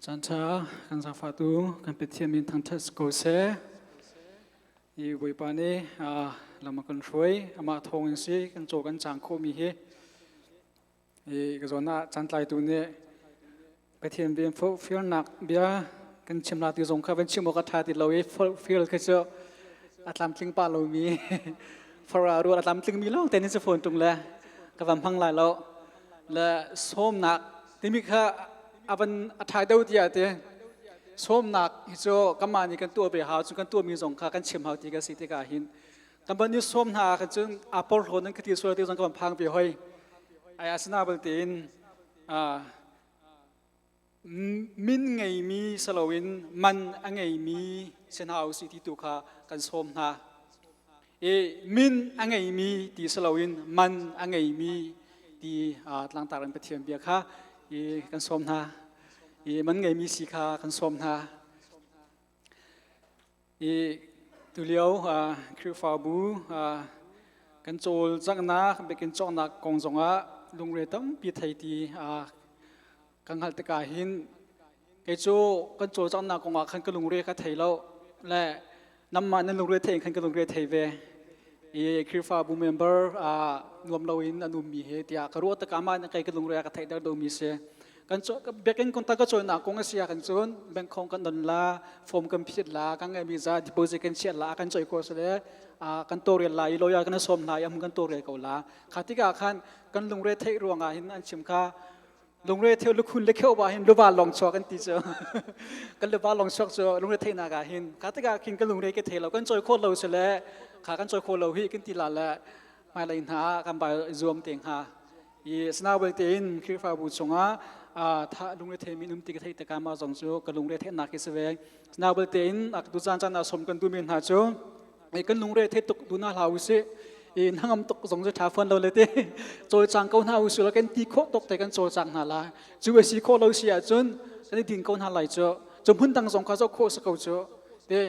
Caan ṭha kan zaangfahtu kan Pathian min thangṭhat si ko seh. Hi Bawipa nih lam a kan hruai, amah thawng in si kan caw kan cang khawhmi hi. Hi ka zawn ah caantlaitu nih Pathian bia fialnak bia kan chim la ti zong kha van chim awk a ṭha ti lo i fial khi cu a tlamtling pah lomi fara rual a tlamtlingmi lawng te nih cu phone ṭung le ka van hmang lai lo. Le sawmnak timi kha a van a ṭha deuh tiah ti sawmnak hi cu kanmah nih kan tuah ve hau cu kan tuahmi zong kha kan chim hau ti ka si tikah hin kan van i sawm hna ah cun aa porhlaw nan ka ti sual ti zong ka van phang ve hoi ai asina belte in min ngeimi saloin man a ngeimi si hna usih ti tu kha kan sawm hna. I min a ngeimi ti saloin man a ngeimi ti tlangtar in Pathian bia kha i kan sawm hna. I man ngeimi si kha kan sawm hna. I tulio Khrihfabu kan cawlcanghnak, biakinn cawknak kong zongah lungre tampi thei ti kan hngalh tikah hin kei cu kan cawlcanghnak kong ah khan ka lungre ka thei lo le nanmah nan lungre thei in khan ka lungre thei ve. I Khrihfabu member nuam loin an ummi he tiah ka ruah tikah mah kei ka lungre a ka theihter deuhmi si. Kan biakinn kong ta ka cawnnak kong a si ah kan cun bank khong kan don la, form kan phiat la, kan ngeihmi za deposit kan chiat la, kan coih ko sile kan tawlrel la i lawyer kan sawm hna i a hmun kan tawlrel ko la. Kha tikah khan kan lungre theih ruangah hin an chim kha lungre theu lukhun le kheu ba hin luva long chuak an ti cu. Kan luva long chuak cu lungre theihnak ah hin kha tikah khin kan lungre ke thei lo kan cawi kho lo sile kha kan cawi kho lo hi kan ti la le hmailei hna kan bai zuam te hnga. I asinain tein Khrihfabu chungah tha lungre theimi um ti ka theih tikah mah zong cu ka lungre theihnak hi si ve. Asinain tein tu caan caan ah som kan duhmi hna cu kan lungre theih tuk duh hna hlah usih. I hnangam tuk zong cu ṭha fawn lo le te cawlcang ko hna usih law kan ti khawh tuk te kan cawlcang hna la. Cu a si khawh lo si ahcun kan i din ko hna lai cu. Cu hmun dang zong kha zoh khawh si ko cu. Te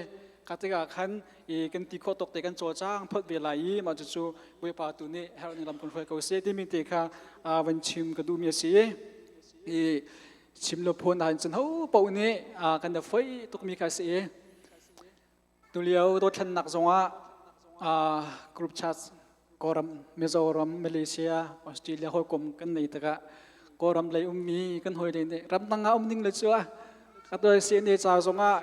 ka tikah khan i kan ti khawh tawk te kan cawlcang phot ve lai i mah cucu Bawipa tu nih herh ning lam kan hruai ko seh timi te kha van chim ka duhmi a si i chim lo phun ahhin cun ho paoh nih kan i foi tukmi kha a si i tulio dothlennak zongah group chat Kawlram, Mizoram, Malaysia, Australia hawikom kan nei tikah Kawlram lei ummi kan hawi lei nih ramdang ah um ding le cu ah ka tuai CNA ca zongah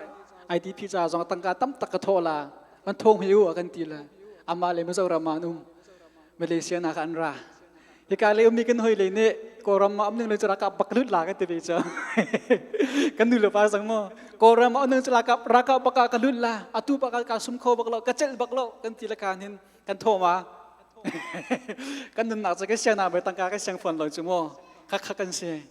IDP ca zongah tangka tam tak ka thawh la kan thawng hi u a kan ti le amah le Mizoram ah an um Malaysia na ka an ra hika lei ummi kan hawi lei nih Kawlram ah um ding le cu rakap bak lut la kan ti ve cu kan nu le pa zong maw Kawlram ah um ding cu rakap rakap bak ah ka lut la atu bak ah ka sum kho bak lo ka celh bak lo kan ti le kan hin Kan thawh ma? Kan nunnak cu kan siang bai tangka kan siang fawn lo cu mu. Khakha kan si.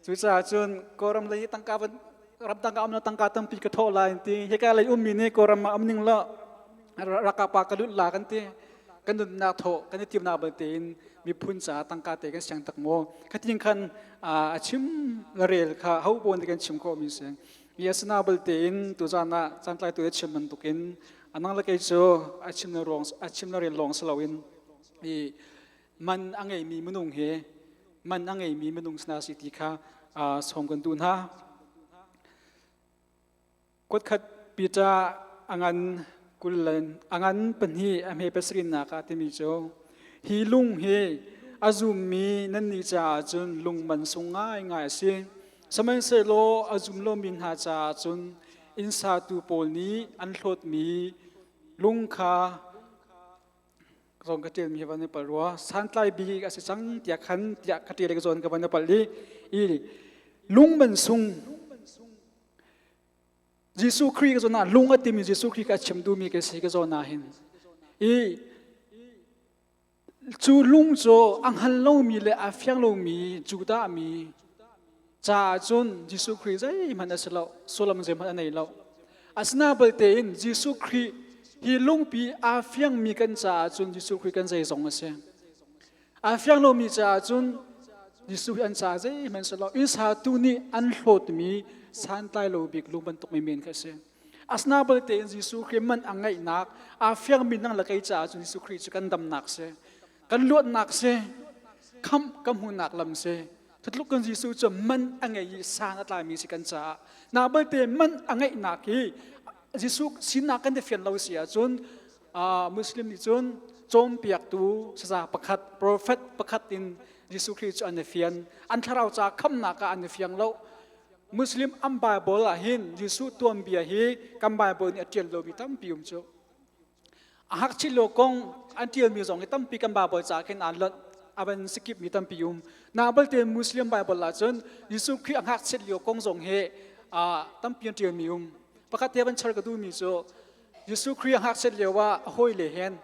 Cucaah cun Kawlram lei tangka van ram tangka um tangka tampi ka thawh lai ti. Hika lei ummi nih Kawlram ah um ning lo rakapa ka lut la kan ti. Kan nunnak thawh kan i timnak belte in miphun caah tangka te kan siang tak maw. Khatin khan a chim la rel kha ho pon te kan chim khawh mi si. Mi asina belte in tuzan ah cantlai tu chim bantukin Anang le kei cu a chim na ruang a chim na rel lawng si loin i man a ngeimi minung hi man a ngeimi minung sina si ti kha sawm kan duh hna. Kutkhat Peter a ngan kullen a ngan pahnih a hme pasarihnak ah timi cu hi lung hi a zummi nannih caah cun lung man sung ngaingai a si. Sihmanhsehlaw a zum lomi hna caah cun inn satu pawl nih an hlawtmi lung kha zong ka ṭialmi hi van i palh rua santlai bik a si cang tiah khan tiah ka ṭial ka zawn ka van i palh i lung man sung Jesuh Khrih ka zawn ah lung a timi Jesuh Khrih ka chim duhmi ka si ka zawn ah hin i Cu lung cu a hngal lomi le a fiang lomi Judah mi caah cun Jesuh Khrih zeihmanh a si lo, sullam zeihmanh a nei lo. Asinain belte in Jesuh Khrih hi lungpi aa fiangmi kan caah cun Jesuh Khrih kan zeizong a si. Aa fiang lomi caah cun Jesuh hi an caah zeihmanh si lo. Inn satu nih an hlawtmi santlai lo bik lung bantuk men kha a si. Asina belte in Jesuh Khrih man a ngeihnak aa fiangmi nang le kei caah cun Jesuh Khrih cu kan damnak si, kan luatnak si, khamh kan hmuhnak lam si. Thutluk kan Jesuh cu man a ngei i san a tlaimi si kan caah. Na balte man a ngeihnak hi Jesuh sinak kan i fian lo si ahcun Muslim nih cun cawnpiaktu saza pakhat, prophet pakhat in Jesuh Khrih cu an i fian. An thlarau ca khamnak ah an i fiang lo. Muslim an Bible ah hin Jesuh tuanbia hi kan Bible nih a ṭial lomi tampi um cu. A hngakchia lio kong an ṭialmi zong hi tampi kan Bible ca khin aa lonh a van sikip mi tampi um. Na balte Muslim Bible ahcun Jesuh Khrih a ngakchiat lio kong zong hi tampi an ṭialmi um. Pakhat te van char ka duhmi cu Jesuh Khrih a ngakchiat lio ah a hawile hen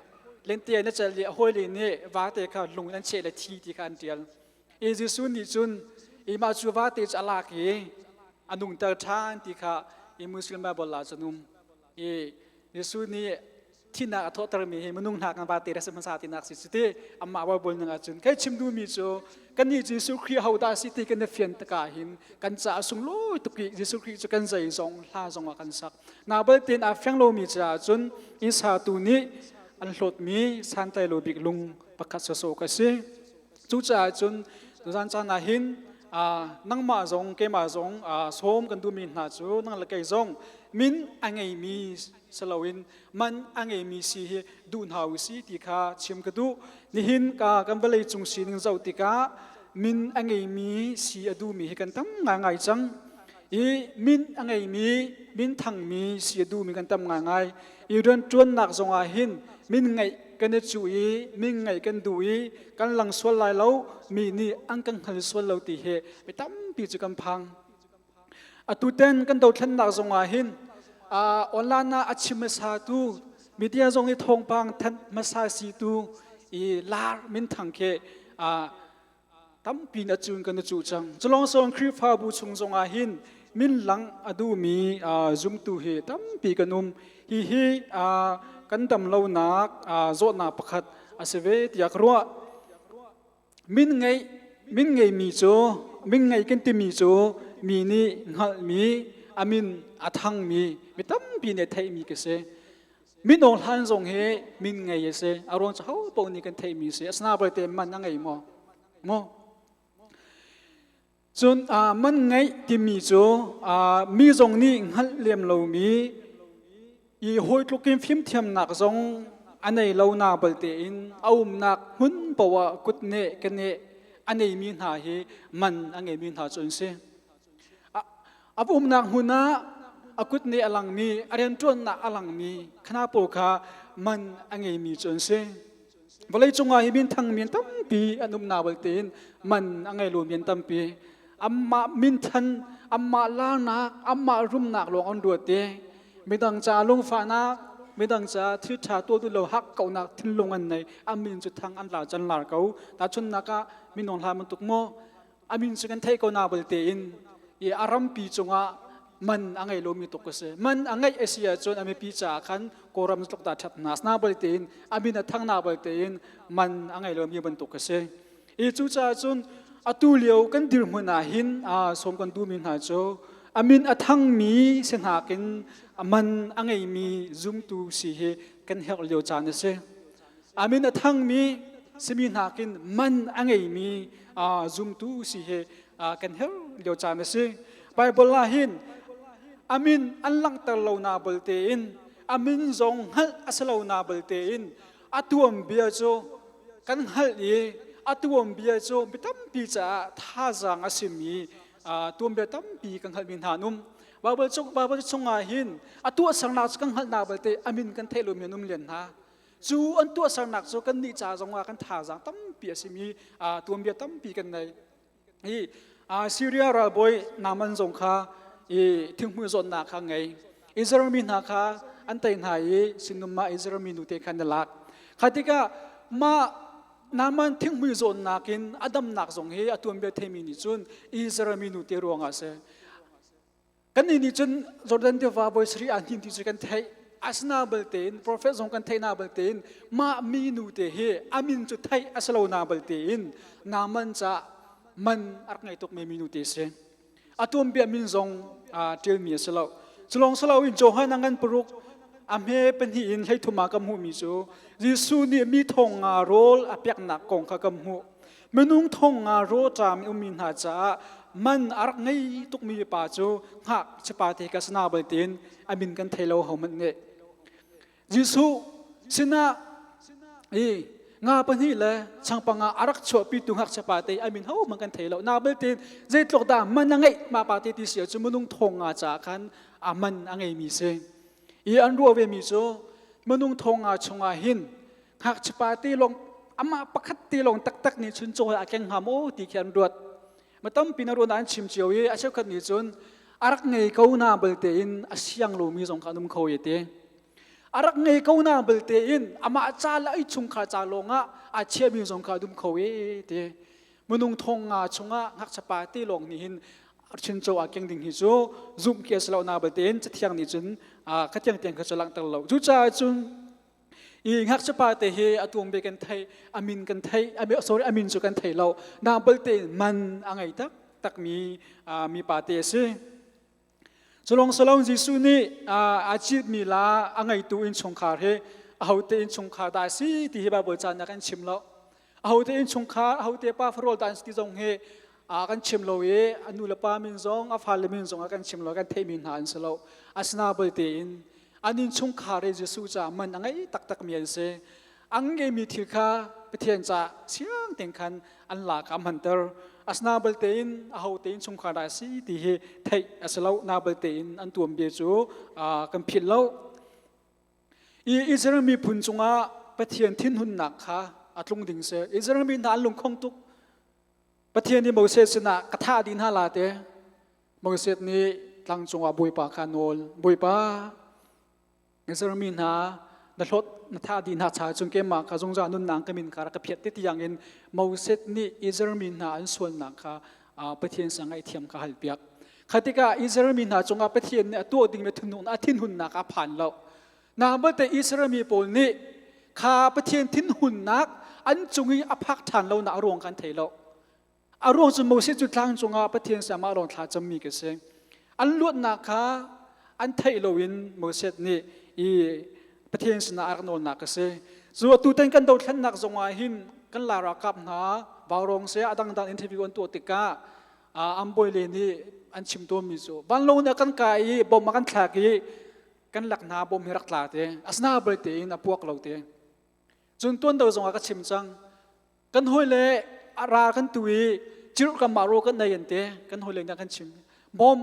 lente na cel i a hawile nih vate kha lung in an cheh le thi ti kha an ṭial. I Jesuh nih cun i mah cu vate cu a lak i a nungter ṭhan ti kha i Muslim Bible ah cun um. I Jesuh nih thihnak a thawhtermi hi minung hna kan vate rak si hmasa tinak si cu ti amah Bible ning ahcun kai chim duhmi cu kannih Jesuh Khrih hodah si ti kan i fian tikah hin kan caah sunglawi tuk i Jesuh Khrih cu kan zei zong hla zong ah kan sak. Na baltein aa fiang lomi caah cun inn satu nih an hlawtmi santlai lo bik lung pakhat sawsawh ka si. Cucaah cun tuzan caan ah hin nangmah zong keimah zong sawm kan duhmi hna cu nang le kei zong min a ngeimi si loin man a ngeimi si hi duh hna u si ti kha chim ka duh. Nihin ka kan vawlei cung sining zoh tikah min a ngeimi si a duhmi hi kan tam ngaingai cang. I min a ngeimi min thangmi si a duhmi kan tam ngaingai. I rianṭuannak zongah hin min ngeih kan i cuh i min ngeih kan duh i kan lang sual lai lo, mi nih an kan hngal sual lo ti hi mi tampi cu kan phang. Atu ten kan dothlennak zongah hin online ah a chim hmasatu media zong i thawngpang thanh hmasa situ i lar minthang khi tampi na cun kan i cuh cang. Culawng sawng Khrihfabu chung zongah hin min lang a duhmi zumtu hi tampi kan um. Hihi kan dam lonak zawtnak pakhat a si ve tiah ka ruah. Min ngeih min ngeimi cu min ngei kan timi cu mi nih hngalhmi a min a thangmi mi tampi nih theihmi ka si. Min Aung Hlan zong hi min ngei a si. A ruang cu ho paoh nih kan theihmi a si. Asinain te man a ngei maw? Maw? Cun man ngeih timi cu mi zong nih hngalh lem lomi i hawi tluk in fimthiamnak zong a nei lo na balte in a umnak hmun poah kut neh ke neh a neimi hna hi man a ngeimi hna cu an si. A umnak hmun ah a kut nih a langmi, a rianṭuannak a langmi khana pawl kha man a ngeimi cu an si. Vawleicung ah hi minthang mi tampi an umnak balte in man a ngei lomi an tampi. Amah minthan, amah larnak, amah rumnak lawng an ruat i midang ca lungfahnak, midang ca thil ṭha tuah duh lo hak kauhnak thinlung an nei. An min cu thang an lar can lar ko. Tahchunhnak ah minung hla bantuk maw a min cu kan theih ko na balte in i a rampi cungah man a ngei lomi tuk a si. Man a ngeih a si ahcun a mipi caah khan Kawlram tluk dah ṭhat hna na balte in a min a thang na balte in man a ngei lomi bantuk a si. I cucaah cun atu lio kan dirhmun ah hin sawm kan duhmi hna cu a min a thangmi si hnakin a man a ngeimi zumtu si hi kan herh lio caan a si. A min a thangmi simi nakin man a ngeimi zumtu si hi kan herh lio caan a si. Bible ah hin a min an langhter lo na balte in a min zong hngalh a si lo na balte in a tuam bia cu kan hngalh i a tuam bia cu mi tampi caah thazaang a simi tuambia tampi kan hngalhmi hna an um. Bible chung Bible chungah hin a tuahsernak cu kan hngalhnak balte a min kan theih lomi an um len hna. Cu an tuahsernak cu kannih ca zongah kan thazaang tampi a simi tuanbia tampi kan nei. Hi Syria ralbawi Naaman zong kha i thinghmui zawtnak kha ngei. Israel mi hna kha an tei hna i sinum mah Israel mi nute kha an i lak. Kha tikah mah Naaman thinghmui zawtnak in a damnak zong hi a tuanbia theimi nih cun Israel mi nute ruangah a si. Kannih nih cun Jordan tiva voi sarih aa hnin ti cu kan theih. Asina balte in profet zong kan theih na balte in mah mi nu te hi a min cu theih a si lo na balte in Naaman ca man a rak ngei tuk mi minu te si. A tuanbia min zong ṭialmi a si lo. Culong si loin Johan a ngan paruk a hme pahnih in 13 ah kan hmuhmi cu Jesuh nih mi thong nga rawl a peknak kong kha kan hmuh. Minung thong nga rawṭam i ummi hna caah man a rak ngei tukmi pa cu ngakchiapa te ka sana bal tein a min kan thei lo hohmanh nih. Jesuh sinah i nga pahnih le changpang ah a rak chuahpitu ngakchiapa te a min hohmanh kan thei lo. Na belte zeitluk dah man a ngeih mah pa te ti si cu minung thong nga caah khan a man a ngeimi si. I an ruah ve mi cu minung thong nga chungah hin ngakchiapa te lawng amah pakhat te lawng taktak nih chun caw a keng hnga maw ti khi an ruat. Ma tampi na ruan an chim cio i a cheukhat nih cun a rak ngei ko na belte in a siang lomi zong kha an um kho i ti. A rak ngei ko na belte in amah ca le ai chungkhar ca lawngah aa chiahmi zong kha a dum kho e ti. Minung thong nga chungah ngakchapa te lawng nih hin chinco a keng ding hi cu zumh khi a si lo na belte in cathiang nih cun ka tiang tiang kha cu langhter lo. Cucaah cun i ngakchapa te hi a tuang be kan thei a min kan thei sorry a min cu kan thei lo na belte man a ngei tak takmi mi pa te a si. Culong salong Jesuh nih aa citmi la a ngeitu innchungkhar hi ahote innchungkhar dah a si ti hi Baibal ca nih a kan chim lo. Ahote innchungkhar, ahote pa farol dah an si ti zong hi a kan chim lo i a nu le pa min zong, a fale min zong a kan chim lo, kan theihmi hna an si lo. Asina belte in an innchungkhar i Jesuh caah man a ngei taktakmi an si. An ngeimi thil kha Pathian caah siang tein khan an lak a hmanter. Asina belte in aho te innchungkhar dah a si ti hi theih a si lo. Na belte in an tuanbia cu kan philh lo. I Israel miphun cungah Pathian thinhunnak kha a tlung ding si. Israel mi hna an lungkhong tuk. Pathian nih Moses sinah ka thah dih hna la te. Moses nih tlang cungah Bawipa kha nawl. Bawipa, Israel mi hna na hlawt na thah dih hna cha cun keimah kha zungzal nunnak ka min kha rak ka phiat ti tiang in Moses nih Israel mi hna an sualnak kha Pathian sang ngaihthiam kha halpiak. Kha tikah Israel mi hna cungah Pathian nih a tuah dingmi a thinhunnak a phan lo. Na balte Israel mi pawl nih kha Pathian thinhunnak an cung i a phak ṭhan lo nak a ruang kan thei lo. A ruang cu Moses cu tlang cungah Pathian sin amah lawng thla cammi ka si. An luatnak kha an theih loin Moses nih i Pathian sinah a rak nawlnak a si. Cu atu tan kan dothlennak zongah hin kan la ralkap hna vaurawng se a dangdang interview an tuah tikah an bawi le nih an chim tawnmi cu vanlawng nih a kan kai i bom a kan thlak i kan lak hna bom hi rak tla te asina belte in a puak lo te. Cun tuan do zongah ka chim cang Kan hawile ra kan tu i cirh kan mah ro kan nei an te kan hawile nih kan chim. Bom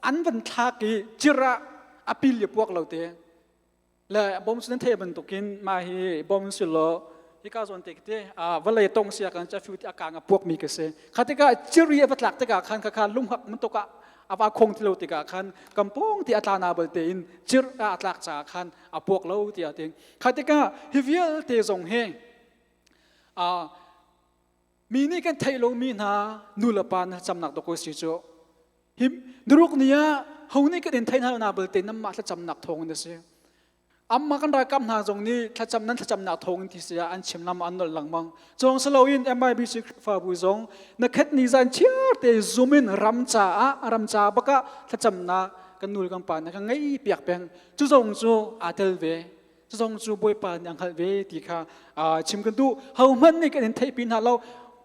an van thlak i cirh ah a pil i puak lo te. Le bom cu nan theih bantukin mah hi bom si lo hika zawn te te vawlei tong sia kan cha fiu ti a kang a puak mi ka si. Kha tikah cir i a va tlak tikah khan kha kha lunghak bantuk ah a va khong ti lo tikah khan kampong ti a tla na balte in cir ah a tlak caah khan a puak lo tiah ti. Kha tikah hi vialte zong hi Mi nih kan theih lomi hna nu le pa na camnak dawk si cu hi nuruk ni ah ho nih kan in theih hna na belte namah thlacamnak thawng in a si. Amma kan ralkap hna zong nih thlacam nan thlacamnak thawng in ti si ah an chim lam an nolh lengmang. Cawng saloin MIBC Khrihfabu zong na khat ni zan chiar te zoom in ram caah ram ca bakah thlacamnak kan nu le kan pa na kan ngei piak peng. Cu zong cu aa tel ve. Zong cu Bawipa nih a hngalh ve ti kha chim kan duh. Hohmanh nih kan in theihpi hna lo.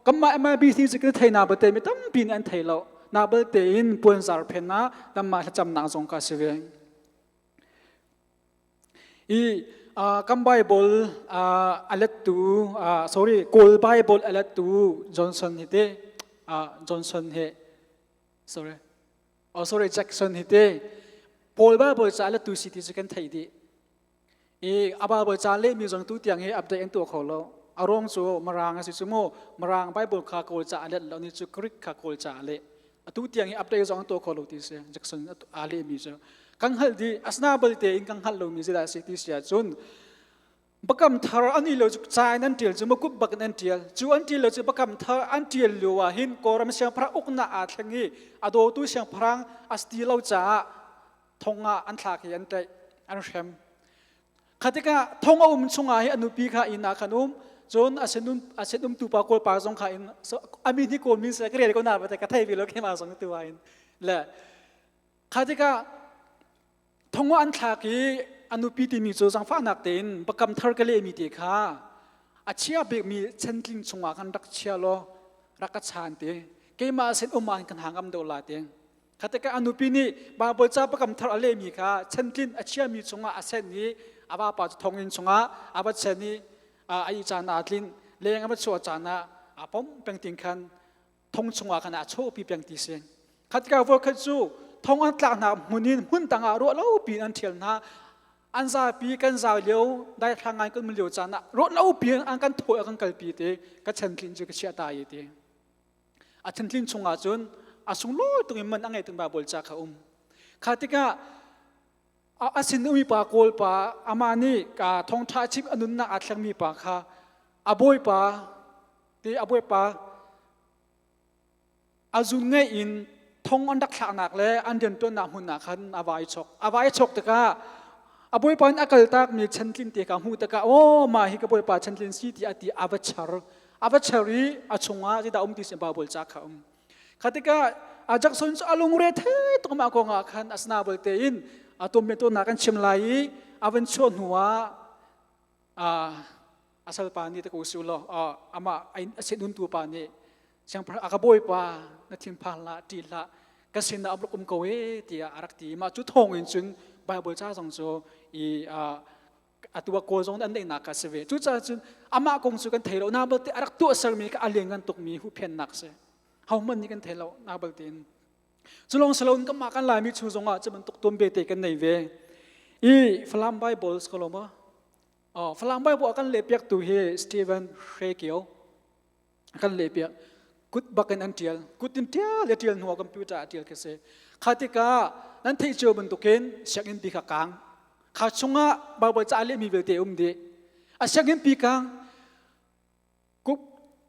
Kanmah MIBC cu kan thei na balte mi tampi nih an thei lo. Na balte in puanzar phen ah kanmah thlacamnak zong ka si ve. I kan Bible a lettu sorry Kawl Bible a lettu Johnson hi te Johnson he sorry Oh sorry Jackson hi te Paul Bible ca le tu si ti cu kan theih dih. I a Bible ca lehmi zong tu tiang hi update an tuah kho lo. A ruang cu Mirang a si cu mu Mirang Bible kha Kawl ca a let lo ni cu Greek kha Kawl ca a leh. Atu tiang hi update zong an tuah kho lo ti si Jackson aa lehmi cu. Kan hngalh dih asina balte in kan hngalh lomi zeidah a si ti si ahcun Bakam thar an i lo cu ca in an ṭial cu makup bak in an ṭial. Cu an ṭial lo cu bakam thar an ṭial lio ah hin Kawlram siangpahrang uknak aa thleng i a dawtu siangpahrang a si ti lo caah thong ah an thlak i an tlaih, an hrem. Kha tikah thong a um chungah hi a nupi kha inn ah khan um, cun a sinum a sinumtu pa Kawl pa zong kha in a min hi Kawl min si ka rel ko na ka thei ve lo keimah zong tu ah hin le kha tikah Thong an thlak i a nupi timi cu zaangfahnak tein bakam thar ka lehmi te kha a chia bikmi chantling chungah khan rak chia law Rak ka chan te. Keimah sin uman kan hangam do la te. Khatika a nupi nih Baibal ca pakam thar a lehmi kha chantlin a chiami chungah a senh i a vapa cu thonginn chungah a va chen i a ih caan aa tlin leng a va chuah caan ah aa pom peng ting khan thong chungah khan a chawhpi peng ti si. Khatika voikhat cu thong an tlak hna hmun in hmun tang ah ruah lo piin an ṭhial hna. An zapi kan zau lio daithlang ngai kan um lio caan ah ruah lo piin an kan thawi a kan kalpi ti ka chantlin cu ka chiah ta i ti. A thintlin chungah cun a sunglawi tuk in man a ngei tuk Baibal ca kha um. Kha tikah a sin umi pa Kawl pa amah nih ka thawngṭha chim a nunnak aa thlengmi pa kha a bawipa ti a bawipa a zun ngeih in thong an rak thlaknak le an rianṭuannak hmun ah khan a vai chok. A vai chok tikah a bawipa in a kaltakmi chantlin te kha hmuh tikah aw mah hi ka bawipa chantlin si ti a ti a va char. A va char i a chungah zeidah um ti sin Baibal ca kha um. Kha tikah a Jackson cu a lungre the tuk mah kong ah khan asina balte in a tum me to na kan chim lai i a van chuah hnu ah a salpa nih ta ko su law amah a sinun tu pa nih siangpahrang a ka bawipa na thinphang hlah ṭih hlah ka sinah a rak um ko e tiah a rak ti mah cu thawng in cun Bible ca zong cu i atu ah kawl zong an neihnak kha si ve cucaah cun amah kong cu kan thei lo na balte a rak tuahsermi kha a lianngan tukmi huhphennak si hohmanh nih kan thei lo na balte in Culong salon kan mah kan Laimi chung zongah cu bantuk tuan bete kan nei ve. I Falam Bible ko lo ma? Oh, Falam Bible kan leh piak tu hi Stephen Hrekio kan leh piak. Kut bak in an tial. Kut in tial le tial hnuah computer a tial khi si. Kha tikah nan theih cio bantukin sianginn pi kha kang. Kha chungah Bible ca lehmi vialte um dih. A sianginn pi kang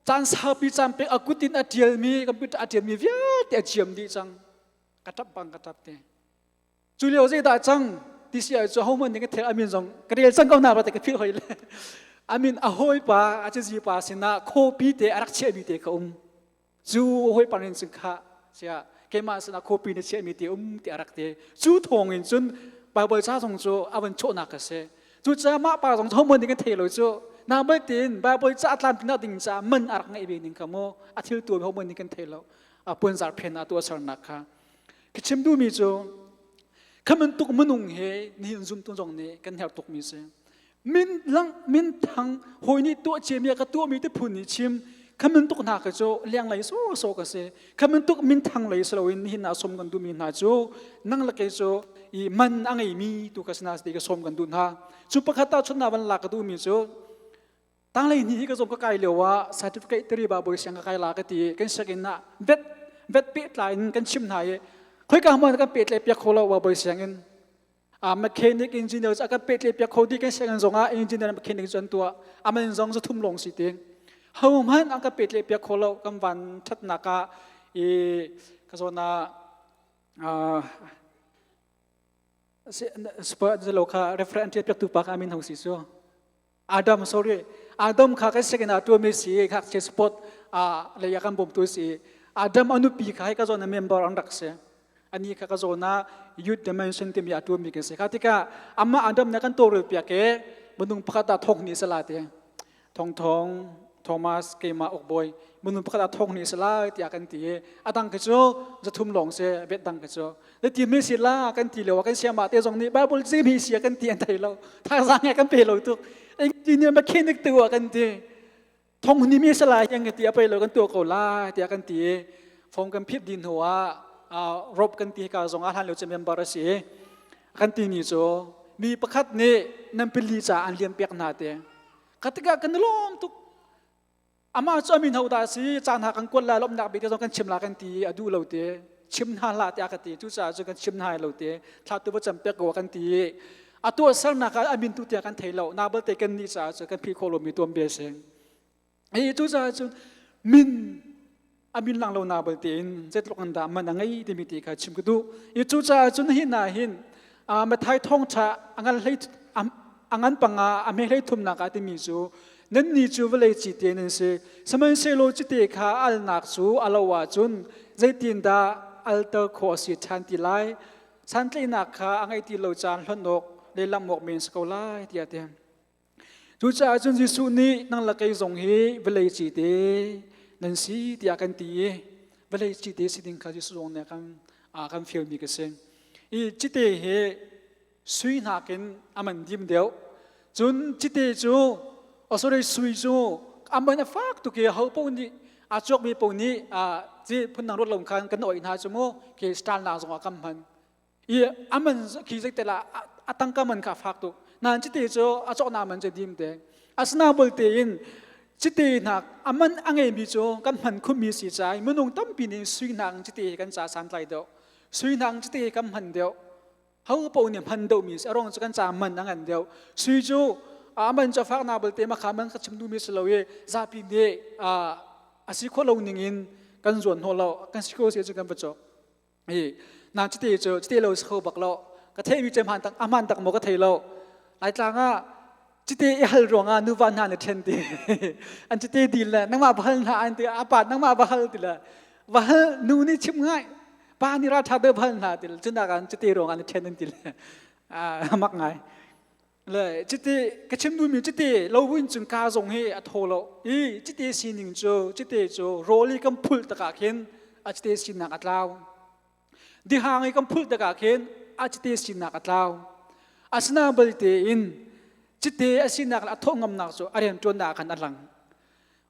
Caan saupi caan pek a kut in a ṭialmi computer a ṭialmi vialte a ciam dih cang. Ka ṭap bang ka ṭap te. Cu lio zeidah cang ti si ah cu hohmanh nih ka thel amin zong ka rel cang ko na ba te ka philh hoi le. Amin a hawipa a cazi pa sinah copy te a rak chiahmi te ka um. Cu hawipa rin cun kha sia keimah sinah copy na chiahmi te um ti a rak te. Cu thawng in cun Bible ca zong cu a van chawhnak a si. Cucaah mah pa zong hohmanh nih kan thei lo cu. Na tin Bible ca tlamtling ding caah man a rak ngeih ve ning kha mu a thil tu hohmanh nih kan thei lo. A puanzar phen ah tuah sernak kha. Ka chim duhmi cu kha bantuk minung he nihin zumtu zong nih kan herh tukmi si. Min lang min thang hawi nih tuah ciami ka tuahmi te phun nih chim kha bantuk hna kha cu lenglei sawsawh ka si. Kha bantuk min thang lei si loin nihin ah som kan duhmi hna cu nang le kei cu i man a ngeimi tu ka si ti ka sawm kan duh hna. Cu pakhat ah chun van lak ka duhmi cu tanglei ni hi ka zong ka kai lio ah certificate tari ba boi siang ka kai la ka ti kan sianginn ah vet vet pehtlai in kan chim hna i khoika hmun kan pehtlai piak kho lo wa boi sianginn a mechanic engineer a kan pehtlai piak kho di kan sianginn zong ah engineer mechanic cu an tuah aman zong zu thum lawng si ti ho hmanh an kan pehtlai piak kho lo kan van thatnak ah i ka zawn ah lo kha referent piak tu pa kha amin hong si su Adam sorry Adam kha kan second ah tuami si kha che sport a le ya kan bom tu si Adam anupi kha ka zona member an rak si ani kha ka zona youth dimension timi a tuami kan si kha tika amma Adam na kan toril piak ke minung pakhat ah thong ni sala te Thong Thong, Thomas keimah ukbawi minung pakhat ah thong nih si lai tiah kan ti i a dang khi cu zathum lawng si vet dang khi cu na ti mi si la kan ti lio ah kan siamah te zong nih Bible ci mi si kan ti an thei lo thazaang he kan pe lo tuk engineer mechanic tu ah kan ti thong ni mi si lai yang ti a pei lo kan tuah ko lai tiah kan ti i form kan phit din hnu ah rob kan ti ka zong ah hlan lo cu member a si kan ti ni cu mi pakhat nih nan pili ca an liam piak hna te Kha tikah kan i lawm tuk. Amah cu amin ho dah si caan ha kan kuat lai lawmhnak bik te zong kan chim la kan ti a duh lo te chim hna hlah tiah ka ti cucaah cu kan chim hna lo te thla tu va cam pek ko kan ti a tuahsernak ah amin tu tiah kan thei lo na balte kan nih caah cu kan phih khawh lomi tuan bia si hi cucaah cun min amin lang lo na balte in zeitluk an dah man a ngei timi ti kha chim ka duh i cucaah cun hi na hin Mathai thawngṭha a ngan hlei a ngan panga a hme hlei thumnak ah timi cu nannih cu vawlei cite nan si sihmanhsehlaw cite kha alnak cu a lo ahcun zeitindah alter khawh a si ṭhan ti lai santlaihnak kha a ngeih ti lo caan hlonh awk le lamh awk men si ko lai tiah a ti. Cucaah cun Jesuh nih nang le kei zong hi vawlei cite nan si tiah kan ti i vawlei cite si ding kha Jesuh zong nih kan kan fialmi ka si. I cite hi sui nakin a man dim deuh. Cun cite cu oh sorry sui cu a man a fak tuk i ho paoh nih a cawkmi paoh nih ci phundang ruat lo khan kan oih hna cu mu khi style nak zongah kan hman. I a man khi zeitel ah a tangka man kha a fak tuk. Nain cite cu a cawknak man cu dim te. Asinain tein cite hna a man a ngeimi cu kan hman khunmi si caah minung tampi nih sui hna cite hi kan ca santlai deuh. Sui hna cite hi kan hman deuh. Ho paoh nih hman deuhmi si. A ruang cu kan ca man a ngan deuh. Sui cu a man cu a fak na balte ma kha man ka chim duhmi si lo i zapi nih a si khawh lo ning in kan zuan hnawh lo. Kan si ko si cu kan va cawk. Hi na cite cu cite lo si kho bak lo. Ka theihmi cu hmaan tak a hmaan tak maw ka thei lo. Laitlang ah cite i hal ruangah nuva hna na ṭhen ti. An cite dil le nangmah va hal hna an ti a pa nangmah va hal ti le va hal nu nih chim ngai pa nih ral ṭha deuh va hal hna ti le cunak ah cite ruangah na ṭhen an ti le a mak ngai. Le cite ka chim duhmi cite lo buin cun ka zong hi a thaw lo i cite sining cu cite cu rawl i kan phulh takah khin a cite sinak a tlau. Dihang i kan phulh tikah khin a cite sinak a tlau. Asinain balte in cite a sinak le a thawh ngamnak cu a rianṭuannak ah khan a lang.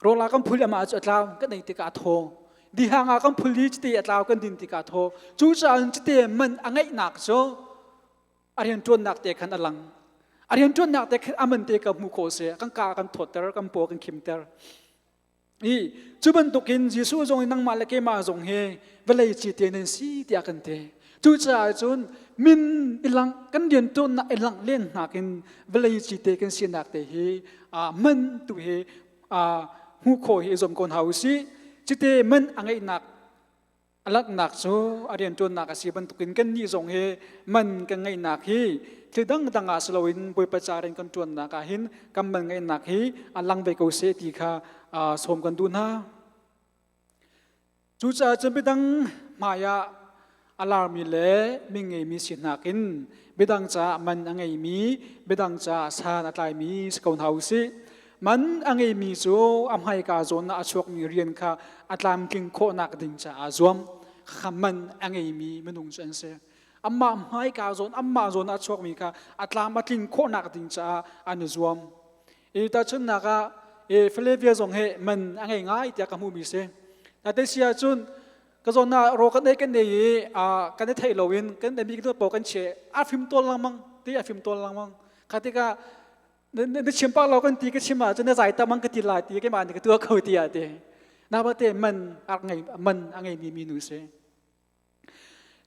Rawl ah kan phul amah cu a tlau kan ei tikah a thaw. Dihang ah kan phul i cite a tlau kan din tikah a thaw. Cucaah cite man a ngeihnak cu a rianṭuannak te khan a lang. A rianṭuannak te khan a man te ka hmuh khawh si. Kan ka kan thawtter, kan paw kan khimter. I cu bantukin Jesuh zong in nangmah le keimah zong hi vawlei cite nan si tiah kan ti. Cucaah cun min i langh kan rianṭuannak i langh len nakin vawlei cite kan sinak te hi man tu hi hmuh khawh hi i zuam ko hna u sih. Cite man a ngeihnak A langhnak cu a rianṭuannak a si bantukin kannih zong hi man kan ngeihnak hi thil dangdang ah si loin Bawipa ca rian kan ṭuannak ah hin kan man ngeihnak hi a lang ve ko seh ti kha sawm kan duh hna. Cucaah cun midang hmai ah a larmi le mi ngeimi si nakin midang caah man a ngeimi, midang caah san a tlaimi si ko hna u sih. Man a ngeimi cu a hmaika zawn ah a chuakmi rian kha a tlamtling khawhnak ding caah zuam. Kha man a ngeimi minung cu an si. Amah hmaika zawn, amah zawn ah a chuakmi kha a tlam a tling khawhnak ding caah an i zuam. I tahchunhnak ah i Philadelphia zong hi man a ngei ngai tiah ka hmuhmi si. Tate si ahcun ka zawn ah raw kan ei kan ei i kan i theih loin kan ei mi paoh kan che a fim tawl lengmang ti a fim tawl lengmang. Kha tikah na chim pak lo kan ti ka chim ahcun na zai tamang ka ti lai ti keimah nih ka tuah kho ti ah ti na ba te man a ngei man a ngei mi mi nu si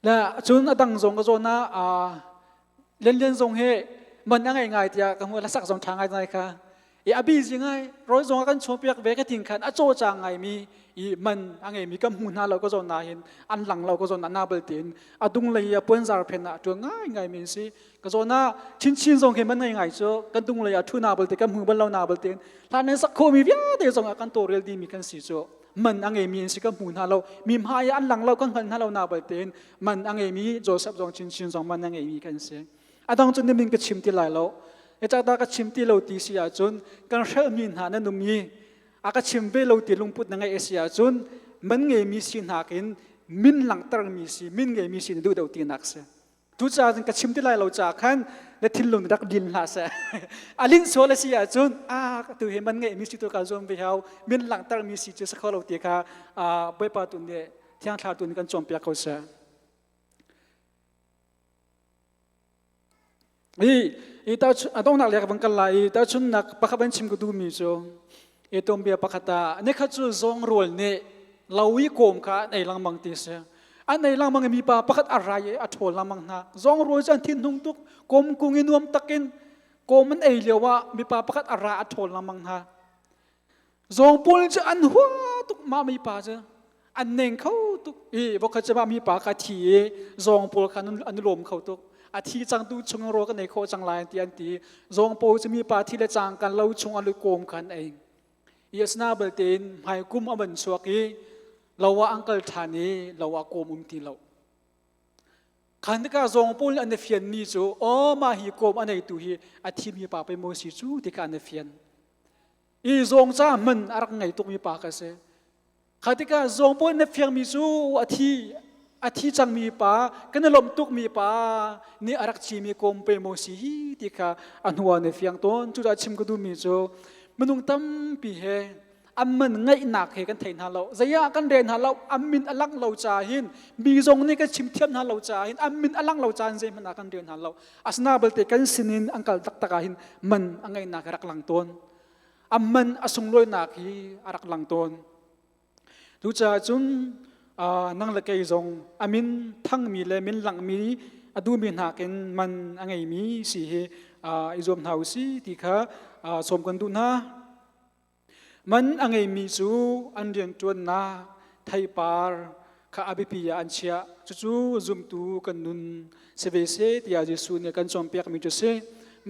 la cun a dang zong ka zawn ah lian lian zong he man a ngei ngai tiah ka hmu la sak zong tha ngai ngai kha i a busy ngai rawl zong a kan chuah piak ve ka tin khan a caw cang ngai mi i man a ngei mi kan hmu hna lo ka zawn na hin an lang lo ka zawn na na bal tin a dung lei a puanzar phen ah tuan ngai ngai mi si Ka zawn ah chinchin zong khi man ngai ngai cu kan dung lei ah thu na balte kan hmu bal lo na balte hlan nan sak khomi vialte zong ah kan tawrel dimi kan si cu man a ngeimi an si kan hmu hna lo mi hmai an lang lo kan hngal hna lo na balte man a ngeimi Joseph zong chinchin zong man a ngeimi kan si a dang cu nimin ka chim ti lai lo ecakta ka chim ti lo ti si ahcun kan hrelhmi hna nan um i a ka chim ve lo ti lungput na ngeih a si ahcun man ngeimi si nakin min langhtermi si min ngeimi si na duh deuh tinak si Cucaah cun ka chim ti lai lo caah khan na thinlung rak din hlah seh. A linh sual a si ahcun a tu hi man ngeihmi si tu ka zuam ve hau min langhtermi si cu si kho lo ti kha Bawipa tu nih Thiang Thlarau tu nih kan cawnpiak ko seh. Hi i ta a donghnak lek van kal lai i tahchunnak pakhat van chim ka duhmi cu i tuanbia pakhat ah nikhat cu zawng rual nih lo i kawm kha an ei lengmang ti si. An ei lengmang i mipa pakhat a rai i a ṭhawl lengmang hna. Zawng rual cu an thinhung tuk. Kawm kung i nuam takin kawm an ei lio ah mipa pakhat a ra a ṭhawl lengmang hna. Zawng pawl cu an hua tuk mah mipa cu. An neng kho tuk i voikhat cu mah mipa kha thi i zawng pawl kha an i lawm kho tuk. A thi cang tu chung rawl kan ei khawh cang lai ti an ti. Zawng pawl cu mipa thi le cang kan lo chung an kawm kha an ei. I asina balte in hmaikum a van chuak i lo ah an kal ṭhan i lo ah kawm um ti lo. Khan tikah zawng pawl nih an i fianmi cu aw mah hi kawm a neitu hi a thimi pa pei maw si cu ti kha an i fian. I zawng ca hman a rak ngei tukmi pa ka si. Kha tikah zawng pawl na fiangmi cu a thi a thi cangmi pa kan i lawmh tukmi pa nih a rak cimi kawm pe maw si hi ti kha a hnu ah na fiang tawn. Cucaah chim ka duhmi cu minung tampi he an man ngaihnak he kan thei hna lo. Zei ah kan rel hna lo, an min a langh lo caah hin mi zong nih kan chim thiam hna lo caah hin an min a langh lo caah hin zeihmanh ah kan rel hna lo. Asina belte kan sinin an kal taktak ah hin man a ngaihnak a rak lang tawn. A man a sunglawinak hi a rak lang tawn. Cucaah cun nang le kei zong a min thangmi le min langmi a duhmi nakin man a ngeimi si hi i zuam hna u si ti kha sawm kan duh hna. Man a ngeimi cu an rianṭuannak theipar kha a biapi ah an chiah. Cucu zumtu kan nun si ve seh tiah Jesuh nih a kan cawnpiakmi cu a si.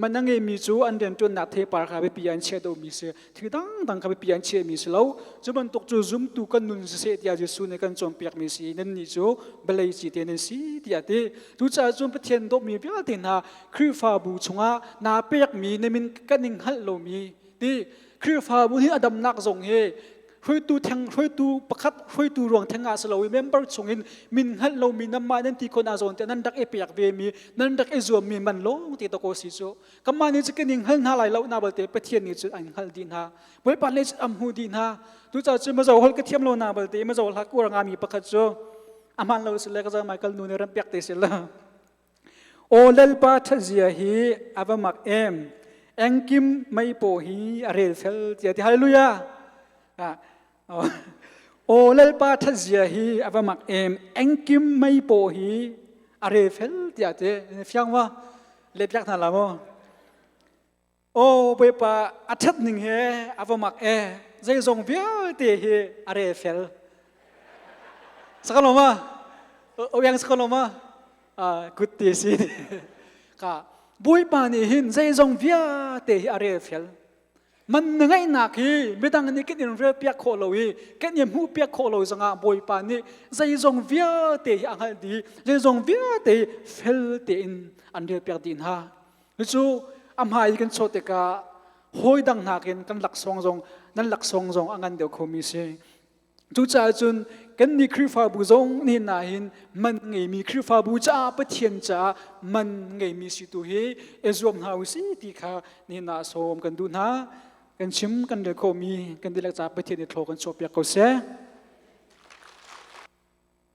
Man a ngeimi cu an rianṭuannak theipar kha biapi ah an chiah deuhmi si. Thil dangdang kha biapi ah an chiahmi si lo. Cu bantuk cu zumtu kan nun siseh tiah Jesuh nih a kan cawnpiakmi si. Nannih cu vawlei cite nan si tiah a ti. Cucaah cun Pathian dawtmi vialte hna Khrihfabu chungah naa pekmi na min kan in hngalh lomi ti Khrihfabu hi a damnak zong hi hruaitu theng hruaitu pakhat hruaitu ruang theng ah si lo i member chungin min hngalh lomi nanmah nan ti khon ah zawn te nan rak i pek ve mi nan rak i zuam mi man lawng te to ko si cu kanmah nih cu kan in hngal hna lai lo na balte Pathian nih cun an hngalh dih hna Bawipa nih cun am hmu dih hna tucaah cun mazo hol ka thiam lo na balte mazo hla kuar nga mi pakhat cu aman lo si le ka zang Michael nu nih ram pek te si la Aw Lalpa ṭhatzia hi a va mak em! Engkim mei paw hi a rel fel tiah ti. Hallelujah! Aw Lalpa ṭhatzia hi a va mak em! Engkim mei paw hi a rel fel tiah ti. Fiang ma? Let piak hna la maw? Aw Bawipa a ṭhat ning he a va mak e zeizong vialte hi a rel fel. Saka lo ma? O yang saka lo ma? Good ti si. Ka Bawipa nih hin zeizong vialte hi a rel fel. Man na ngaihnak hi midang nih kan in rel piak khawh lo i kan in hmuh piak khawh lo zongah Bawipa nih zeizong vialte hi a hngalh dih zeizong vialte hi fel tein an rel piak dih hna. Cucu a hmai kan chuah tikah hawi dang nakin kan laksawng zong nan laksawng zong a ngan deuh khomi si. Cucaah cun kannih Khrihfabu zong nihin ah hin man ngeimi Khrihfabu caah Pathian caah man ngeimi si tu hi i zuam hna u sih ti kha nihin ah sawm kan duh hna. Kan chim kan rel khawhmi kan dihlak caah Pathian nih thlaw kan chuahpiak ko seh.